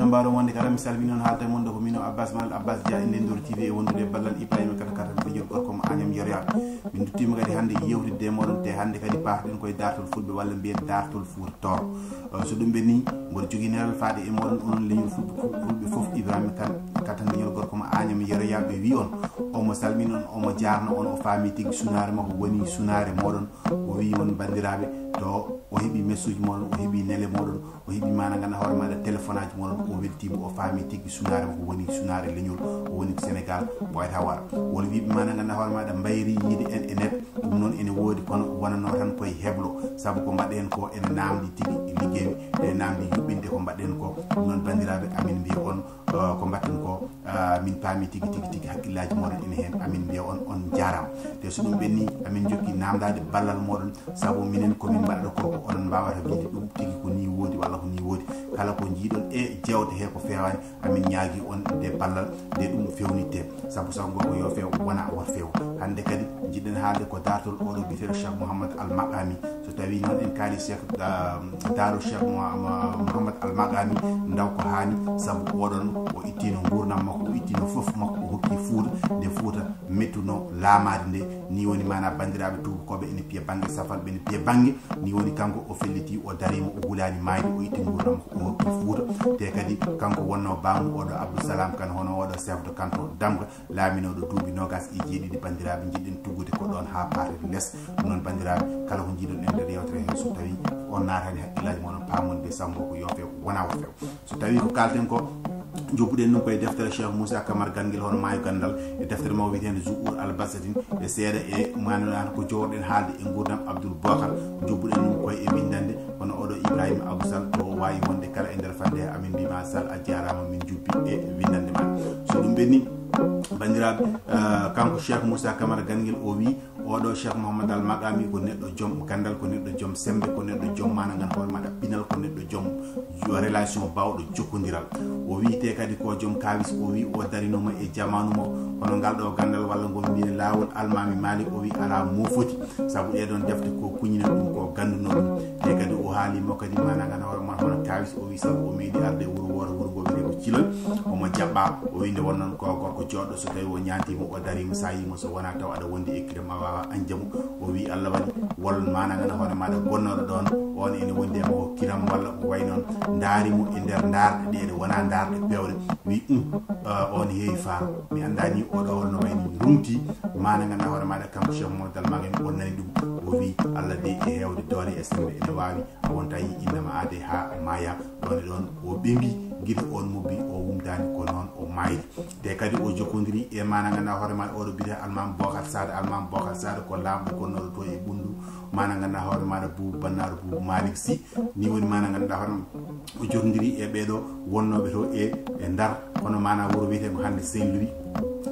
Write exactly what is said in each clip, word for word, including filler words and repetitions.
Mbaɗon wonde kala mi salmini on, haalta e mon ɗo ko min o Abbas Malal Abbas Dia e Ndenndori T V e wondude e ballal Ibrahima Kata Kata, ɓe jom gorko mo Agnam Yero Yaro. Min nduttiima kadi hannde e yeewtidde e mooɗon, te hannde kadi paarɗen koye daartol Fulɓe walla mbiyen daartol Fuuta Tooro. Eh, so ɗum ɓenni, mboɗo jogii nelal faade e mooɗon, onon leñol Fulɓe, Fulɓe fof, Ibrahima Kane Kata, leñol gorko mo Agnam Yero Yaro, ɓe wi on, omo salmini on, omo jaarna on, o faami tigi sunaare makko woni sunaare mooɗon. O wi on, banndiraaɓe, to o heɓi message mooɗon, o heɓi nele mooɗon, o heɓi maana ngannduɗaa hoore maaɗa téléphone aji mooɗon, o weltiima, o faami tigi sunaare makko woni sunaare leñol, o woni ko Sénégal, o wayata wara. Wala wiɓe maana ngannduɗaa hoore maaɗa mbayri yiide en e net, ɗum noon ene woodi, kono wonanoo tan koye heblo, sabu ko mbaɗɗen ko ene naamndi tigi liggey, ene naamndi yuɓɓinde ko mbaɗɗen ko. Ɗum noon, banndiraaɓe, amin mbiya on, eh, ko mbaɗɗen ko, eh, min paami tigi, tigi, tigi hakkillaaji mooɗon ene heen. Amin mbiya on, on njaaraama. Te so ɗum ɓenni, amin njokki naamndaade ballal mooɗon, sabu minen ko min mbaɗata ko, ko onon mbaawata wiyde ɗum tigi ko nii woodi walla ko nii woodi. Kala ko njiiɗon e jeewte he ko feewaani, amin ñaagii on nde ballal nde ɗum fewnittee. Sabu sabu ngo ko yo feew, wona won feew. Hannde kadi njiɗɗen haalde ko daartol oɗo biyeteeɗo Cheikh Mouhammad Al Maqami. So tawii noon en kaali Cheikh, ah, daaru Cheikh Mouha-, Mouhammad Al Maqami, ndaw ko haani, sabu oɗon o ittiino nguurndam makko, o ittiino fof makko, o hokki Fuuta, nde Fuuta mettuno laamaade nde. Ni woni maana, banndiraaɓe tuubakooɓe ene piya bannge safal, ɓe ene piya bannge. Ni woni kanko o felliti, o dariima, o hulaani maayde, o itti nguurndam makko, o hokki Fuuta. Te kadi kanko wonnoo baamu oɗo Abdou Salam Kane, hono oɗo chef de canton Damga, laaminooɗo duuɓi noogaas e jeeɗiɗi. Banndiraaɓe, njiɗɗen tuggude ko ɗoon haa paaten les. Ɗum noon, banndiraaɓe, kala ko njiɗon en nder yewtere he, so tawii on naatani hakkillaaji mon, on paamon nde sabu ngo ko yo feew, wona o feew. So tawii ko kaalten ko, joppuɗen ɗum koye deftere Cheikh Moussa Camara Gangel, hono Maayo Ganndal, e deftere makko wiyeteende Zuur Al Basatin, e seeɗa e maanaam ko jowrɗen haalde e nguurndam Abdoul Bokar, joppuɗen ɗum koye e winndande, hono oɗo Ibrahima Abou Sall, to waawi wonde kala e nder fannde he, amin mbiima Sall a jaaraama, min juppi e winndande ma. So ɗum ɓenni, banndiraaɓe, eh, kanko Cheikh Moussa Camara Gangel o wi, oɗo Cheikh Mouhammad Al Maqami ko neɗɗo joom ganndal, ko neɗɗo joom semmbe, ko neɗɗo joom maana ngannduɗaa hoore maaɗa pinal, ko neɗɗo joom jo-, relation baawɗo jokkondiral. O wiyetee kadi ko joom kaawis, o wi o darinooma e jamaanu mo, kono ngal ɗo ganndal walla ngol mbiyen laawol Almaami Maalik, o wi alaa mo foti, sabu ɗee ɗoon defte ko kuñinal ɗum, ko ganndunoo ɗum. Te kadi o haaliima kadi maana ngannduɗaa hoore maaɗa hono kaawis, o wi sabu o meeɗi arde wuro wooro, wuro ngo wiyetee ko Ciloñ, omo jaɓɓaa, o wi nde won noon ko gorko jooɗɗo, so tawii o ñaantiima, o dariima, so a yii mo, so wonaa taw aɗa wondi e kiram, a waawaa añde mo. O wi Allah waɗi won maana ngannduɗaa hoore maaɗa gonnooɗo ɗoon, on ene wondi e makko kiram walla ko wayi noon, ndaari mo e nder ndaarɗe ɗe, ɗe wonaa ndaarɗe peewɗe, wi, "Um, ah, on heewi faaro, mi anndaa ni oɗo holno wayi ni." Rumti maana ngannduɗaa hoore maaɗa kanko Cheikh Mouhamadou Al Maqami, o nani ɗum, o wi, "Allah de e heewde doole e semmbe ene waawi, a wonta yi innama aade haa maaya." Ɗoon e ɗoon o ɓeŋi, gila on mobbi o wumtaani, ko noon o maaydi. Te kadi o jokkondiri e maana ngannduɗaa hoore maaɗa oɗo biyetee Almaami Bokar Saad. Almaami Bokar Saad ko laamɗo gonnooɗo to e Ɓunndu, maana ngannduɗaa hoore maaɗa Buubu Bannaaru Buubu Maalik Si. Ni woni maana ngannduɗaa hoore o jokkondirii e ɓee ɗo wonnooɓe to e, e Ndar, kono maana wuro wiyetee ko hannde Saint Louis,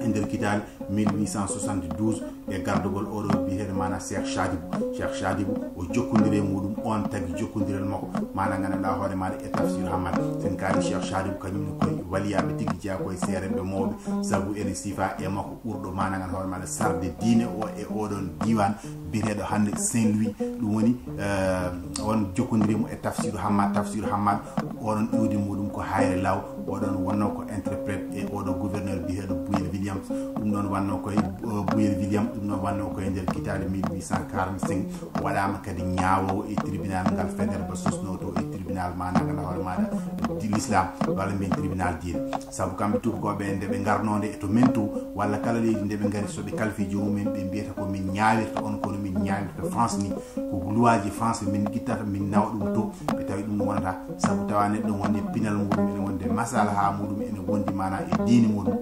e nder kitaale mille huit cent soixante-douze, e gardagol oɗo biyeteeɗo maana Cheikh Chadibou. Cheikh Chadibou o jokkondiri e muɗum, on tagi jokkondiral makko, maana ngannduɗaa hoore maaɗa e Tafsir Hamad. Sen kaali Cheikh Chadibou, kañum ne koye waliyaaɓe tigi jeyaa, koye seerenɓe mawɓe, sabu ene sifa e makko ɓurɗo maana ngannduɗaa hoore maaɗa sarde diine o e oɗon diiwaan biyeteeɗo hannde Saint Louis. Ɗum woni, eh, on jokkondiri mo e Tafsir Hamad. Tafsir Hamad, oɗon iwdi muɗum ko Hayre Law, oɗon wonnoo ko interprète e oɗo gouverneur biyeteeɗo Buyel Williams. Ɗum ɗon wannoo koye, eh, Buyel Williams, ɗum ɗon wannoo koye nder kitaale mille huit cent quarante-cinq. O waɗaama kadi ñaawoowo e tribunal ngal Faidherbe sosnoo to e tribunal maana ngannduɗaa hoore maaɗa di l'islam, walla mbiyen tribunal diine. Sabu kamɓe tuubakooɓe nde ɓe ngarnoo nde to men to, walla kala leydi nde ɓe ngari, so ɓe kalfi joomum en, ɓe mbiyata ko min ñaawirta on, kono min ñaawirta France ni. Ko luwaaji France min ngittata, min nawa ɗum to, ɓe tawi ɗum wonata, sabu tawa neɗɗo wonde pinal muɗum ene wonde masalaha muɗum ene wondi maana e diine muɗum.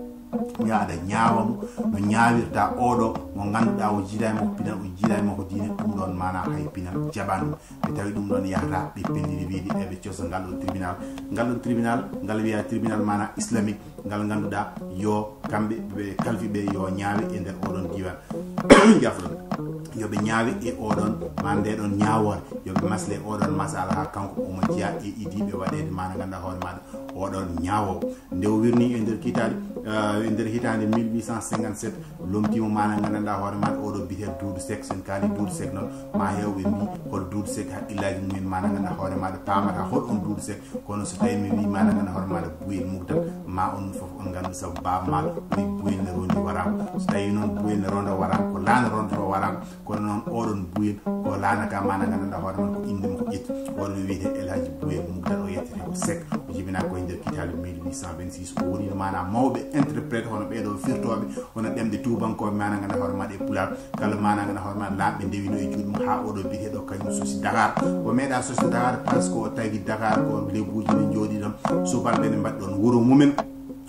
Yaa aɗa ñaawa mo no ñaawirta oɗo mo ngannduɗaa o jiidaani mo ko pinal, o jiidaani mo ko diine, ɗum ɗon maana hay pinal jaɓaani ɗum. Ɓe tawi ɗum ɗon yahata, ɓe pelliti wiide eɓe cosa ngal ɗon tribunal. Ngal ɗon tribunal, ngal wiya tribunal maana islamique, ngal ngannduɗaa yo kamɓe ɓe kalfi ɓe yo ñaawe e nder oɗon diiwaan. Jafɗon. Yo ɓe ñaawe e oɗon, ma nde ɗon ñaawoore. Yo ɓe masle oɗon masala haa kanko omo jeyaa e idiiɓe waɗeede maana ngannduɗaa hoore maaɗa oɗon ñaawoowo. Nde o wirnii e nder kitaale, e nder hitaande mille huit cent cinquante-sept, lomtiima maana nganndanɗaa hoore maaɗa oɗo biyetee Duudu Sek. So en kaali Duudu Sek noon, ma heewɓe mbi hol Duudu Sek, haqqillaaji mumen maana nganndanɗaa hoore maaɗa paamata hol on Duudu Sek. Kono so tawi mi wi maana nganndanɗaa hoore maaɗa Buyel Mugdal, ma on fof on nganndu sabu baaba maaɗa wi Buyel ne rondi waraama. So tawi noon Buyel ne ronda waraama, ko laana rondotoo waraama. Kono noon oɗon Buyel ko laana ka maana nganndanɗaa hoore maaɗa ko innde makko ƴetti. Oɗon wiyetee El Hadji Buyel Mugdal, o yettete ko Sek. O jibinaa ko e nder kitaale mille huit cent vingt-six. O woni maana mawɓe interprète hono ɓeeɗo firtooɓe, hono ɗemɗe tuubankooɓe maana nganndanɗaa hoore maaɗa e pulaar. Kala maana nganndanɗaa hoore maaɗa laamɓe ndewino e juuɗe mum haa oɗo biyeteeɗo kañum sosi Dakar. O meeɗaa sosi Dakar parce que o tagi Dakar ko lebuuji ne njooɗi ɗon. Subalɓe ne mbaɗi ɗon wuro mumen.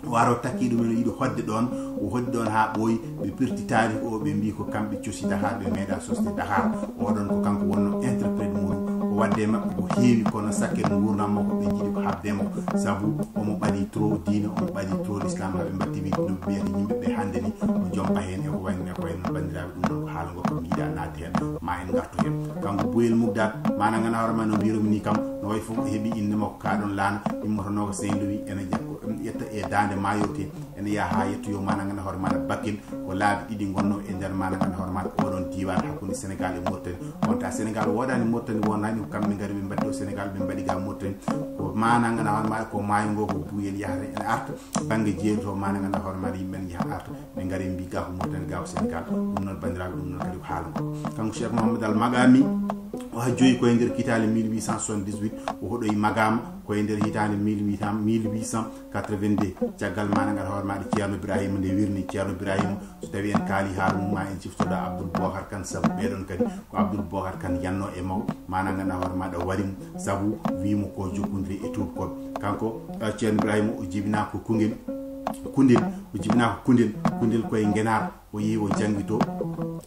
O ara o takki ɗum en, o yiɗi hoɗde ɗoon. O hoɗi ɗoon haa ɓooyi. Ɓe pirti taarih o, ɓe mbii ko kamɓe cosi Dakar, ɓe meeɗaa sosde Dakar. Oɗon ko kanko wonno interprète muɗum. O waɗde e maɓɓe ko heewi, kono sakket nguurndam makko ɓe njiɗi ko haɓde mo. Sabu omo ɓadi trop diine, omo ɓadi trop l'islam, haɓe mbaɗti wiɗde no ɓe mbiyata yimɓe ɓe hannde ni ko joom pahen e ko wayno e ko wayno. Banndiraaɓe, ɗum ɗon ko haala ngo ko njiɗa naatde heen, ma en ngartu heen. Kanko Buyel Mugdal, maana nganndanɗaa hoore ma no mbiiromi ni kam, no wayi fof heɓi innde makko kaa ɗoon laana, immotonoo ko Saint-Louis, ene ƴetta e daande Mayotte, ene yaha haa yettoyoo maana nganndanɗaa hoore maaɗa Bakel. Ko laabi ɗiɗi ngonnoo e nder maana nganndanɗaa hoore maaɗa oɗon diiwaan hakkunde Senegaal e Mauritanie. On ta Senegaal woodaani, Mauritanie woodaani, ko kamɓe ngari ɓe mbaɗi o Senegaal, ɓe mbaɗi ga Mauritanie. Ko maana nganndanɗaa hoore maaɗa ko maayo ngo ko Buyel yahata ene arta, bannge jeeruto maana nganndanɗaa hoore maaɗa yimɓe ne njaha arta. Ɓe ngari mbi ga ko Mauritanie, ga ko Senegaal. Ɗum noon banndiraaɓe, ɗum noon kadi ko haala ngo. Kanko Cheikh Mouhamadal Magami, o hajjoyi ko e nder kitaale mille huit cent soixante-dix-huit, o hoɗoyi Magama ko e nder hitaande mille huit cent, mille huit cent quatre-vingt-deux. Caggal maana nganndanɗaa hoore maaɗa Ceerno Ibrahima nde wirni. Ceerno Ibrahima, so tawi en kaali haala mum, ma en ciftoɗo Abdoul Bokar Kane, sabu ɓeeɗon kadi ko Abdoul Bokar Kane yanno e makko, maana nganndanɗaa hoore maaɗa wari mo, sabu wii mo ko jokkondiri e tuubakooɓe. Kanko, eh, Ceerno Ibrahima, o jibinaa ko Koungheul, Koundel, o jibinaa ko Koundel, Koundel ko e Ngenaar, o yehi o janngi to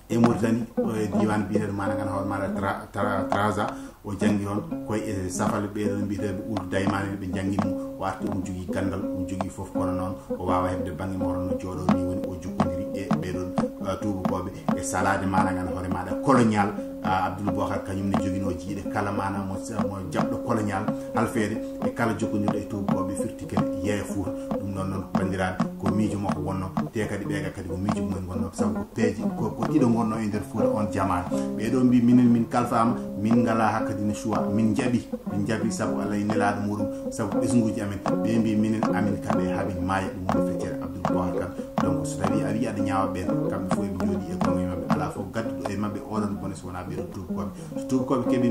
e Mauritanie, o e diiwaan biyeteeɗo maana nganndanɗaa hoore maaɗa Tra-, Tra-, Trarza. O janngi toon ko e safalɓe ɓeeɗon mbiyeteeɓe Ould Daymane, ɓe njanngini mo. O arti omo jogii ganndal, omo jogii fof, kono noon o waawa heɓde bannge mo hono no jooɗoo ni. Woni o jokkondiri e ɓeeɗon, uh, tuubakooɓe e salaade maana nganndanɗaa hoore maaɗa colonial. Uh, Abdoul Bokar kañum ne joginoo jiiɗe kala maana mo, mo jaɓɗo colonial halfeede e kala jokkondirɗo e tuubakooɓe firti ken yeeya Fuuta. Ɗum noon noon banndiraaɓe, ko miijo makko wonnoo, te kadi ɓeeɗa kadi ko miijo mumen ngonnoo, sabu ko peeje ko, ko ɗiɗo ngonnoo e nder Fuuta on jamaanu. Ɓeeɗo mbi minen min kalfaama, min ngalaa hakkadi no choix, min njaɓi, min njaɓi sabu Alla e nelaaɗo muɗum, sabu ɓesnguuji amen. Ɓe mbi minen amin kaɓe haa min maaya, ɗum woni feccere Abdoul Bokar Kane. Donc so tawi a wii aɗa ñaawa ɓeen, kamɓe fof eɓe njooɗi e koŋŋe maɓɓe, alaa fof gadduɗo e maɓɓe oɗon bone so wonaa ɓeeɗo tuubakooɓe. So tuubakooɓe keɓi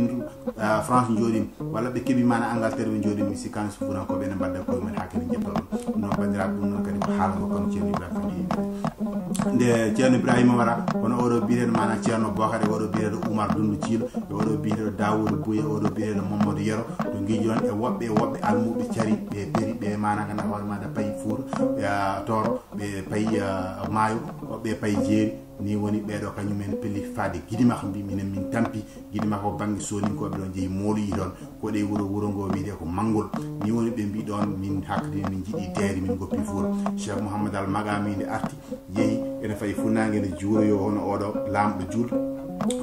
Ah, France njooɗiima, walla ɓe keɓi maana Angleterre ɓe njooɗiima, mi sikkaani so Fuutankooɓe ene mbaɗda koye mumen haa kadi njettoɗon. Ɗum noon banndiraaɓe, ɗum noon kadi ko haala ngo kono Ceerno Ibrahima kadi. Nde Ceerno Ibrahima wara, kono oɗo biyeteeɗo maana Ceerno Bokar, e oɗo biyeteeɗo Oumar Dundu Ciilo, e oɗo biyeteeɗo Daawuda Buye, e oɗo biyeteeɗo Mamadou Yero, to ngiijoɗon e woɓɓe e woɓɓe almuuɓe cari, ɓe peri, ɓe maana nganndanɗaa hoore maaɗa payi Fuuta, ɓe, ah, Tooro, ɓe payi, ah, Maayo, ɓe payi Jeeri. Ni woni ɓeeɗo kañumen pelli faade Gidimak, mbi minen min tampi Gidimak ko bannge Sooninkooɓe ɗon jeyi mooluji toon. Ko ɗe wuro, wuro ngo wiyetee ko Manngol. Ni woni ɓe mbi ɗoon min hakkadi min njiɗi deedi, min ngoppi Fuuta. Cheikh Mouhamadal Magami nde arti, yehi, ene fayi funnaange nde juuroyo hono oɗo laamɗo juulɗo,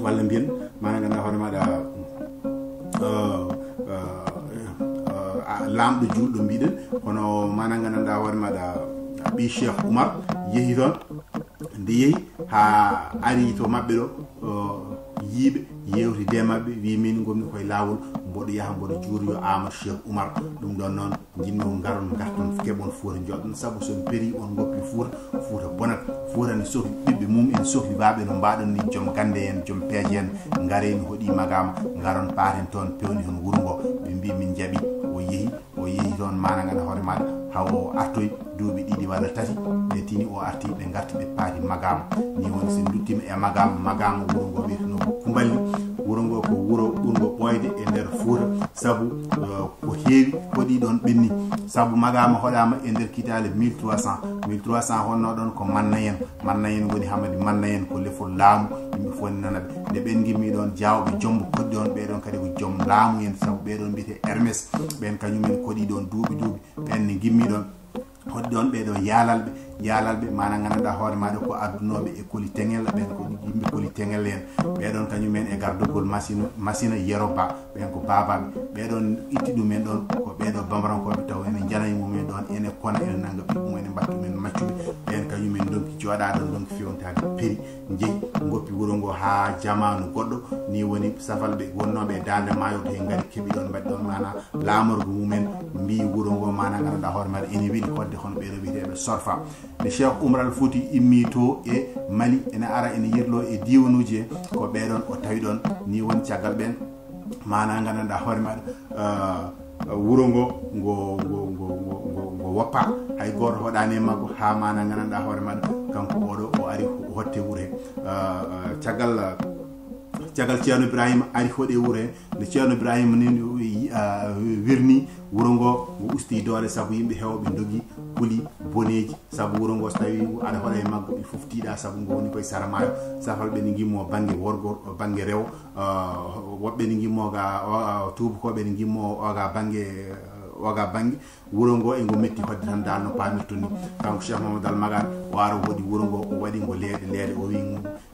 walla mbiyen, maana nganndanɗaa hoore maaɗa, uh, uh, uh, a, laamɗo juulɗo mbiɗen, hono maana nganndanɗaa hoore maaɗa ɓii Cheikh Oumar yehi toon. Nde yehi haa ari to maɓɓe ɗo, o, yiiɓe, yewtidi e maɓɓe, wi min ngonmi koye laawol, mboɗo yaha mboɗo juuroyo Amadou Cheikh Oumar. Ɗum ɗon noon, njiɗmi on ngaron, ngarton, keɓon Fuuta, njoɗon, sabu so on perii, on ngoppi Fuuta, Fuuta bonat. Fuuta ne sohli ɓiɓɓe mum en, sohli baaɓe no mbaɗon ni, joom gannde en, joom peeje en, ngaree mi hoɗi Magama, ngaron paaten toon, pewni toon wuro ngo. Ɓe mbi min njaɓi, o yehi. O yehi toon maana nganndanɗaa hoore maaɗa, haa o artoyi duuɓi ɗiɗi walla tati, ɓe tini o arti, ɓe ngarti, ɓe paati Magama. Ni woni so nduttiima e Magama, Magama wuro ngo wiyetenoo ko Kumballi. Wuro ngo ko wuro ɓurngo ɓooyde e nder Fuuta, sabu, eh, ko heewi hoɗi ɗoon ɓenni. Sabu Magama hoɗaama e nder kitaale mille trois cents. Mille trois cents honno ɗoon ko Manna en. Manna en ngoni Hamadi Manna en, ko lefol laamu, yimɓe fof ne nana ɓe. Nde ɓeen ngimmi ɗoon, Jaawɓe Jombo koɗi ɗoon, ɓee ɗoon kadi ko joom laamu en, sabu ɓee ɗoon mbiyetee Hermès. Ɓeen kañum en koɗi ɗoon duuɓi, duuɓi. Ɓeen ne ngimmi ɗoon, Hoɗi ɗon ɓeeɗo yaalalɓe, yaalalɓe mana gandanɗa hoore maɗa ko ardunooɓe e koli teŋella, ɓen ko yimɓe koli teŋella en. Ɓeɗon kañumen e gardugol masino, masina Yeroba, ɓen ko babaɓe. Ɓeɗon itti ɗumen ɗon ko ɓeeɗo bambarankoɓe taw ene janani mumen ɗon, ene kona, ene nanga ɓiɓɓe mum, ene mbatta ɗumen maccuɓe. Ɓen kañumen donki jooɗa ɗon, donki fewnitade peri, jeeyi, goppi wuro ngo ha jamanu goɗɗo. Ni woni safalɓe wonnooɓe e Daande Maayo to he ngari keɓi ɗon, mbaɗi ɗon mana laamorgo mumen, mbi wuro ngo mana gandanɗa hoore maɗa ene weli hoɗde hono ɓeeɗo wiyeteeɓe Sorfa. Nde Cheikh Oumar Al Fouti immi to e Mali, ene ara ene yirlo e diiwanuuji he, ko ɓeeɗon o tawi ɗon. Ni woni caggal ɓen mana gandanɗa hoore maɗa, ah, wuro ngo ngo ngo ngo ngo ngo ngo woppa, hay gooto hoɗani e maggo, ha mana gandanɗa hoore maɗa kanko oɗo o ari o hotte wuro he. Ah, ah, caggal, caggal Ceerno Ibrahima ari hoɗe wuro he, nde Ceerno Ibrahima ni, ah, wirni wuro ngo, ngo usti doole sabu yimɓe hewɓe dogi, kuli, boneeji, sabu wuro ngo so tawi aɗa hoɗa e maggo il faut tiiɗa sabu ngo woni koye sara maayo. Safalɓe ne ngimmo bangge worgo, bangge rewo, ah, woɓɓe ne ngimmo ga, o, ah, tuubakoɓe ne ngimmo oga bangge, oga bangge. Wuro ngo e ngo metti hoɗde tan dal no pamirton ni. Kanko Cheikh Mamadou Al Magan o ara o hoɗi wuro ngo, o waɗi ngo leeɗe, leeɗe, o wi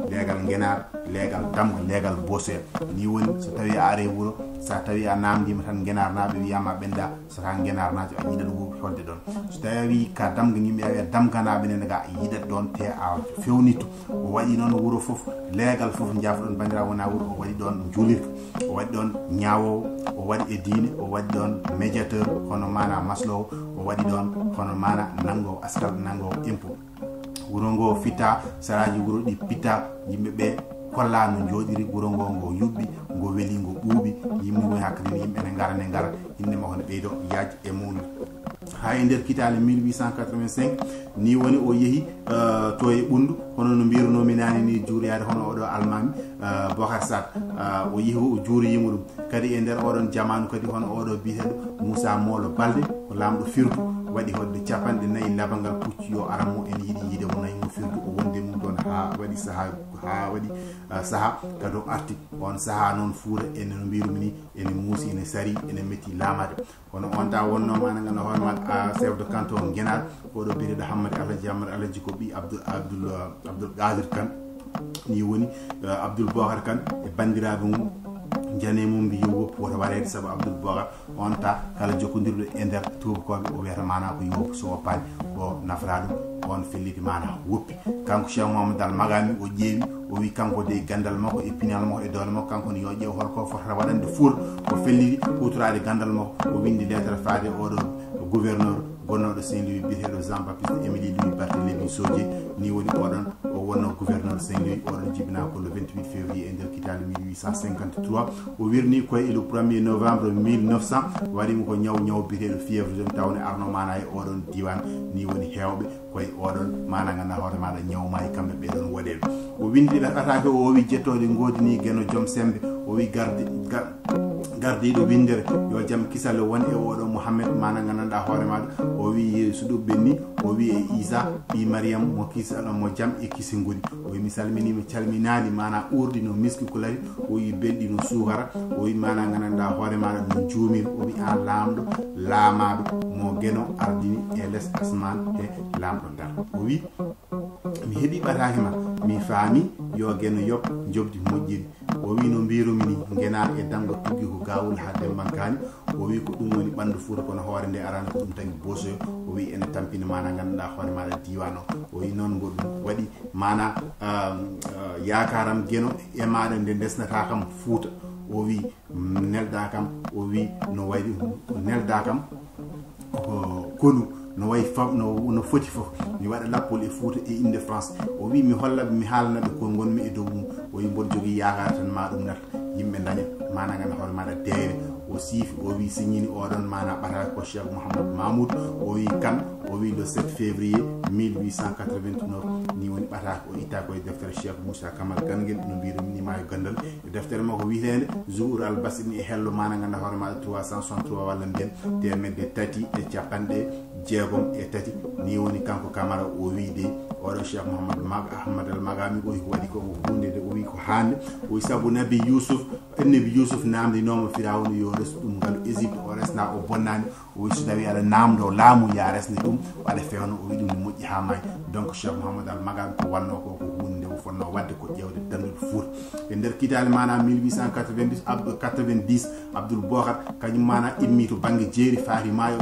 leegal Ngenaar, leegal Damga, leegal Bosel. Ni woni so tawi a are wuro, sa tawi a namdima tan Ngenaar naaɓe wiyama ɓenda, so ta Ngenaar naajo a yiɗat wuuɓi hoɗde ɗon. So tawi a wi ka Damga, yimɓe a wiya Damganaaɓe nene ga a yiɗat ɗon te a fewnito. O waɗi noon wuro fof, leegal fof jafɗon bandira wona wuro, o waɗi ɗon juulirka, o waɗi ɗon ñaawowo, o waɗi e diine, o waɗi ɗon médiateur, hono mana maslowo, o waɗi ɗon hono mana nangowo askal, nangowo impôt. Wuro ngo fita, saraji wuro ɗi pita, yimɓe ɓe kolla no jooɗiri, wuro ngo ngo yuɓɓi, ngo weli, ngo ɓuuɓi, yimɓe hakkadi yimɓe ne ngara, ne ngara, inde makko ne ɓeydo yaaj e mawnude. Ha e nder kitaale mille huit cent quatre-vingt-cinq, ni woni o yehi, eh, to e Ɓunndu, hono no mbirunomi nani ni, juuriyade hono oɗo almaami, eh, Bokar Sat. Eh, o yehi o juuriyimo ɗum. Kadi e nder oɗon jamaanu kadi hono oɗo biyeteeɗo Moussa Molo Balde, ko laamɗo Firdu, waɗi hoɗde capanɗe nayi labangal pucci yo aran mo, en yiɗi yiide mo nayi mo Firdu, o wondi e mum ɗon ha waɗi saha, ha waɗi, eh, saha kadi o arti. On saha noon Fuuta ene no mbirumi ni, ene muusi, ene sari, ene metti laamade. Kono on ta wonno mana gandanɗa hoore maɗa, a, chef de canton Ngenaar, oɗo biyeteeɗo Hammadi Alhaji, Hammadi Alhaji ko ɓi Abdoul, Abdoul, eh, Abdoul Qadir Kane. Ni woni, eh, Abdoul Bokar Kane e bandiraɓe mum, jane mum mbi yo woppu woto wareede, sabu Abdoul Bokar on ta kala jokkodirɗo e nder tubakoɓe o wiyata mana ko yo woppu, so woppani o nafra ɗum, on felliti mana woppi. Kanko Cheikh Mouhamadou Al Magami o ƴeewi, o wi kanko de gandal makko e pinal makko e doole makko, kanko ne yo ƴeew holko fotata waɗande Fuuta, o felliti hutorade gandal makko, o windi lettre faade oɗo gouverneur gonnoɗo Saint-Louis biyeteɗo Jean Baptiste Émile Louis Barthélémy Sodié. Ni woni oɗon o wonno gouverneur Saint-Louis, oɗon jibina ko le vingt-huit février e nder kitaale mille huit cent cinquante-trois. O wirni koye le premier novembre mille neuf cent, waɗimo ko ñaw, ñaw biyeteɗo fièvre jaune, tawne arno mana e oɗon diwan. Ni woni hewɓe koye oɗon mana gandanɗa hoore maɗa ñawma e kamɓe ɓeɗon woɗeɓe. O windi ɓe ɓatake o, o wi jettoɗe godini Geno joom sembe, o wi gardi, ga-, gardiɗo windere yo jam kisale won e oɗo Mouhamed mana gandanɗa hoore maɗa, o wi suɗuɓe ni, o wi e Isa ɓi Mariam mo kisal mo jam e kisi ngoni. O wi mi salmini, mi calminali mana urdi no miski kulari, o wi belɗi no suukara, o wi mana gandanɗa hoore maɗa no juumiri, o wi an laamɗo laamaɓe mo Geno ardini e les asman he laamɗo Ndar. O wi mi heɓi ɓataki ma, mi faami yo Geno yoɓ jobdi moƴƴiri. O wi no mbirumi ni, Ngenaar e Damga tuggi ko gawol ha Dembankani. O wi ko ɗum woni ɓandu Fuuta, kono hoore nde arano ko ɗum tagi Bosoyo. O wi ene tampini mana gandanɗa hoore maɗa diwan o. O wi noon ngo ɗum waɗi mana, um, uh, yaakaram Geno e maɗa nde ndesnata kam Fuuta. O wi nelda kam, o wi no wayi nelda kam ko konu no wayi fam-, no, no foti fof. Mi waɗa lappol e Fuuta e inde France. O wi mi holla ɓe, mi haalana ɓe ko ngonmi e dow mum. O wi mboɗo jogii yaakaar tan ma ɗum nat, yimɓe daña mana gandanɗa hoore maɗa deere. O siifi, o wi siñini oɗon mana ɓataka ko Cheikh Mouhamadou Mahmoud. O wi kan, o wi le sept février mille huit cent quatre-vingt-neuf, ni woni ɓataka o itta koye deftere Cheikh Moussa Kamal Ganguel, no mbirumi ni maayo gandal. E deftere makko wiyeteende Zuhur Al Basri ni e hello mana gandanɗa hoore maɗa trois cent soixante-trois walla mbiyen teemedde tati e capanɗe jeegom e tati. Ni woni kanko Kamara o wi de oɗo Cheikh Mouhammad Mag Ahmad Al Magami o wi ko waɗi ko hunde de o wi ko hande. O wi sabu Nabi Yusuf, Nabi Yusuf namdinoma Firawna yo resu ɗum ngalu Égypte, o resna, o bonnani. O wi so tawi aɗa namdo laamu ya resne ɗum, aɗa fewno. O wi ɗum ne moƴƴi ha may. Donc Cheikh Mouhammad Al Magami ko wanno ko ko hunde nde o fonno wadde ko ƴewde dandol Fuuta. E nder kitale mana mille huit cent quatre-vingt-dix, Abdou quatre-vingt-dix, Abdoul Bokhar kañum mana immi to banggue jeeri faati maayo,